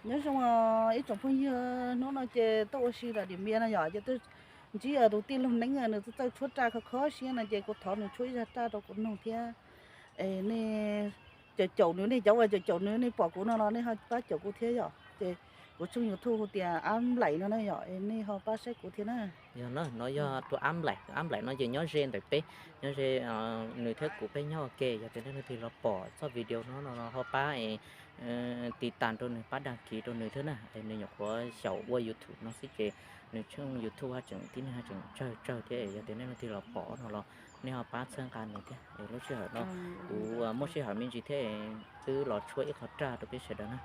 Nyob zoo ib tsoom phooj ywg, hnub no ces tuaj ua si lawm Diam Npias no yom, ces tuaj ntsib tus tij laug Neeb nws txawj tshuab raj kho kho siab no ces kuv thov nws tshuab ib zaj raj rau kuv mloog thiab. Es nej caum caum nws, nej cov uas caum caum nws nej pom kuv no los nej ho pab caum kuv thiab yom. Ces kuv tshooj YouTube hu tias Ab Nplaim no na yom, es nej ho pab saib kuv thiab na. Yog no, no yog tus Ab Nplaim, Ab Nplaim no ces nyob ze ntawm peb, nyob ze, nws thiab kuv peb nyob ua ke. Yog tias nej leej twg los pom txoj video no no ho pab tiv tas rau nws, pab dag kiv rau nws thiab na. Es nws nyuam qhuav xyaum ua YouTube no xwb ces nws tshooj YouTube haj tseem tib neeg haj tseem tsawg tsawg thiab. Yog tias nej leej twg los pom no los nej ho pab txhawb nqa nws thiab. Lub sij hawm no kuv muaj sij hawm me ntsis thiab, twb los tshuab ib qho raj rau peb sawv daws na.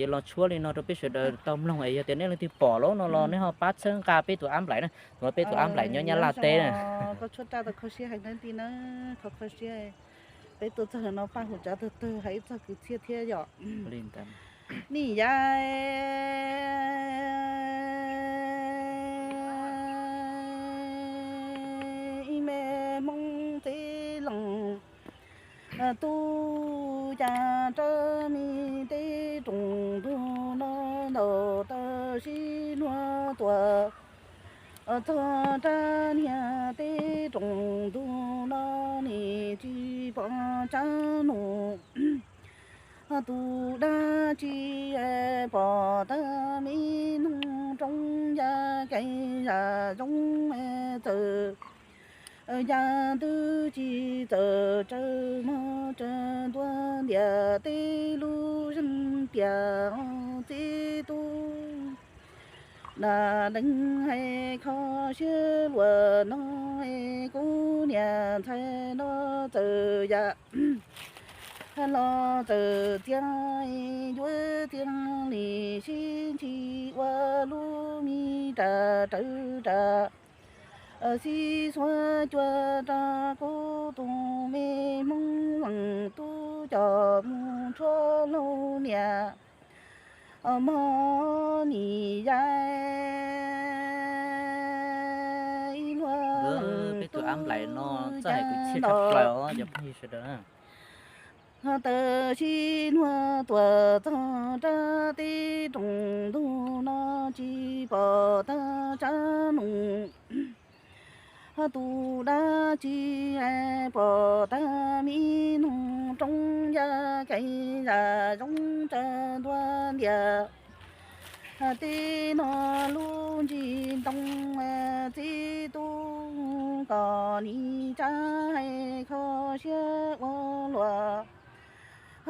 Ces los tshuab li no rau peb sawv daws tau mloog es yog tias nej leej twg pom lawm no los nej ho pab txhawb nqa peb tus Ab Nplaim na, tus no peb tus Ab Nplaim nyob Nyab Laj teb na. Koj tshuab raj tau kho siab heev na ti na, kho kho siab. Peb tuaj txog no paj hu tsav tag tag hais ib txog kwv txhiaj thiab yom. Nim ya ib me Hmoob txiv leej tub, cas rab me teb roos ntug no ntaus tau sib nuav tuaj txog rab niag teb roos ntug no, nim tsis pom tsav num. Tus dab tsi pom tag me noog roob ya kev zam zoo txawm ya twb tsis txawm tsawg mog tsawg ntua ntiam teb lub zeeg tiam txiv tub. Nam deev hais kho siab luag no, kuv niam ntxhais no txawm yam los txawm txias yuav txias li sib ntsis ua lub me ras rawv ras xib xuab cua rau kuv tus me Hmoob leej tub coj mus tshuab lauj niam. Mog nim ya ib luag peb tus Ab Nplaim no txawj hais kwv txhiaj tshaj plaws os cov phooj ywg sawv daws. Tawm sib nuav tuaj txog rab teb roos ntug no tsis pom tag tsav num. Tus dab tsi pom tag me noog roob ya kev zam zoo tsawg ntua ntiam teb no lub ntsis ntoo txiv tub, kom nim tsa hais kho siab ua luaj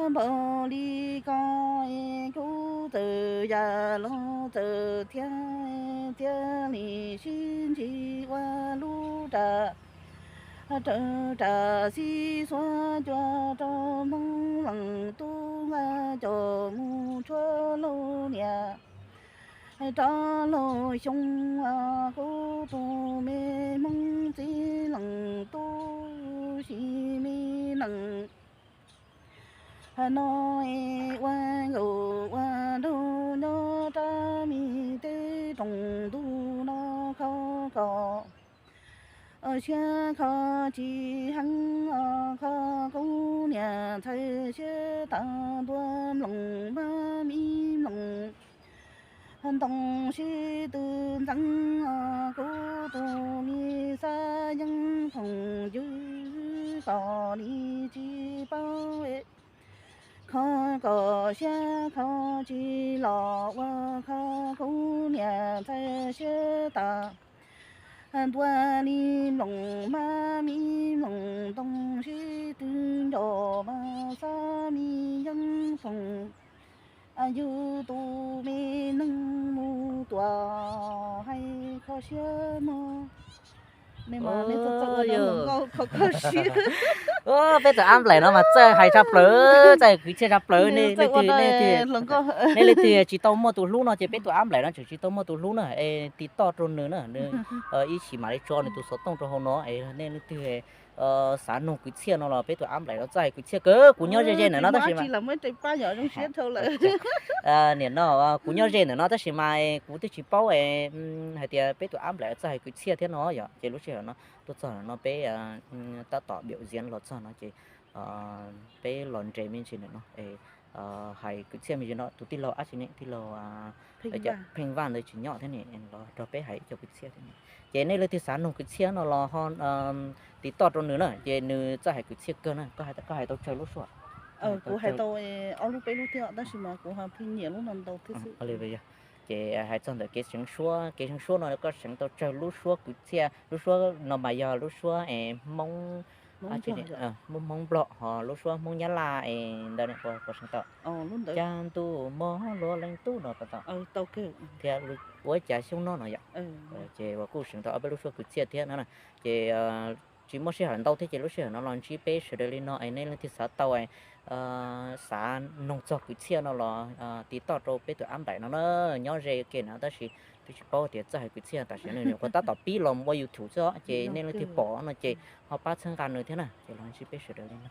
npaum li ko. Kuv txawm yam los txawm txias txias li sib ntsis ua lub ras rawv ras xib xuab cua rau Hmoob leej tub coj mus tshuab lauj niam. Rov lauj xyoo kuv tus me Hmoob txiv leej tub sis me neej no ua nkaus ua nraug nyob rab me teb roos ntug no kho kom siab kho tsis heev, kho kuv niam ntxhais siab tas ntua mloog mab mi mloog ntoo sib tw ntxeev, kuv tus me xab yeeb phoom ywg kom li tsis paub. Kho kom siab kho tsis los ua kho kuv niam ntxhais siab tas ntua li mloog mab mi mloog ntoo sib tw nco mas xab mi yeeb phoom yug tus me neeg mus tuam hais kho siab mog. Peb tus Ab Nplaim no mas txawj hais tshaj plaws, txawj hais kwv txhiaj tshaj plaws. Nej leej twg tsis tau muaj tus hlub no ces peb tus Ab Nplaim no tseem tsis tau muaj tus hlub na, es tiv toj rau nws na, nws ib sim mam li tso nws tus xov tooj rau hauv no es nej leej twg xav nug kwv txhiaj no los peb tus Ab Nplaim no txawj hais kwv txhiaj kawg. Kuv nyob ze ze ntawm no tab sis mas nim no kuv nyob ze ntawm no tab sis mas kuv twb tsis paub hais tias peb tus Ab Nplaim txawj hais kwv txhiaj thiab no yom. Ces lub sij hawm no tuaj txog no peb tab tom npiaum ziav los txog no ces peb los nres me ntsis ntawm no es hais kwv txhiaj me ntsis no. Tus tij laug dab tsi ne, tij laug Pheej Vaj ntawd tsis nyob thiab ne, los nrog peb hais ib co kwv txhiaj thiab ne. Ces nej leej twg xav nug kwv txhiaj no los ho tiv toj rau nws na, ces nws txawj hais kwv txhiaj kawg na. Koj hais tau tsawg lub suab? Kuv hais tau ob lub peb lub thiab tab sis mas kuv pheej nyiam lub no ntau thiab xwb. Ces hais txog ntawm kev seev suab, kev seev suab no koj seev tau tsawg lub suab kwv txhiaj? Lub suab no mas yog lub suab es Hmoob, Hmoob Nplog ho lub suab Hmoob Nyab Laj es ntawd puas seev tau? Cas ntuj mob luaj leej tub no puas tau? Thiab ua cas xyoob no no yom? Ces uas kuj seev tau ob peb lub suab kwv txhiaj thiab no na. Ces tsis muaj sij hawm ntau thiab ces lub sij hawm no los ntsib peb sawv daws li no es nej leej twg xav tau, xav noog txog kwv txhiaj no los tiv toj rau peb tus app npaim no na. Nyob ze ke na, tab sis twb tsis paub tias txawj hais kwv txhiaj, tam sim no nyuam qhuav tab tom pib los ua YouTube xwb ces nej leej twg pom no ces ho pab txhawb nqa nws thiab na, ces los ntsib peb sawv daws li no.